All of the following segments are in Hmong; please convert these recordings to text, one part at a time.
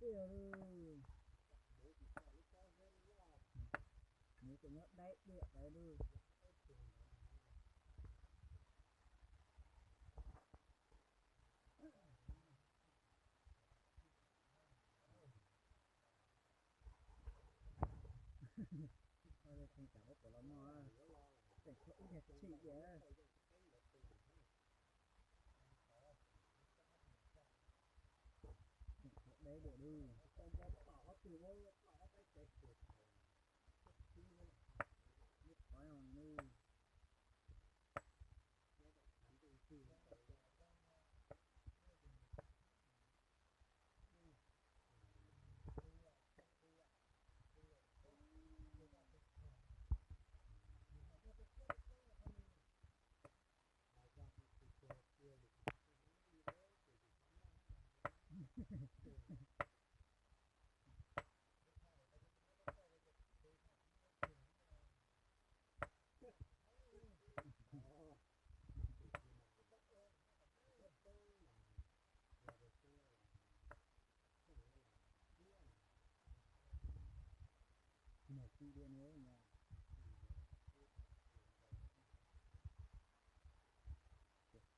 Tiag li, nws tseem nyob deb diam ntawd li. Tseem tshuav ib tag tshim tiag. Tseem tshuav deb diam li. Ib qhov no li. Tsis muaj tib diam no mas.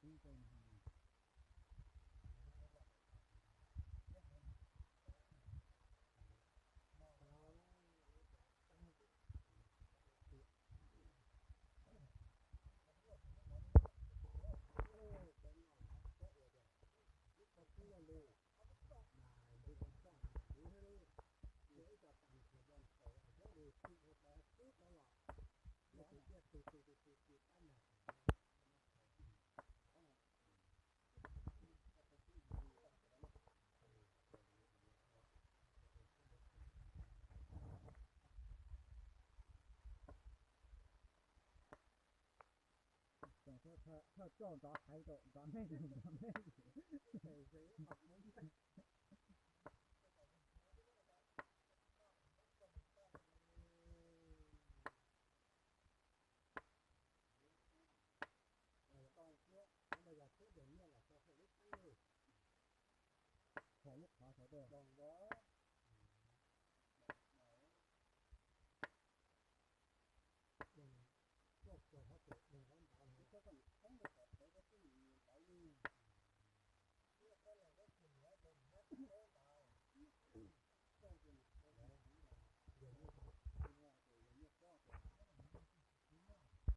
Tib rau no. Tseem thawj coj ntov hais rau ntov neeg ntov neeg. Qhov lub qhov sawv daws.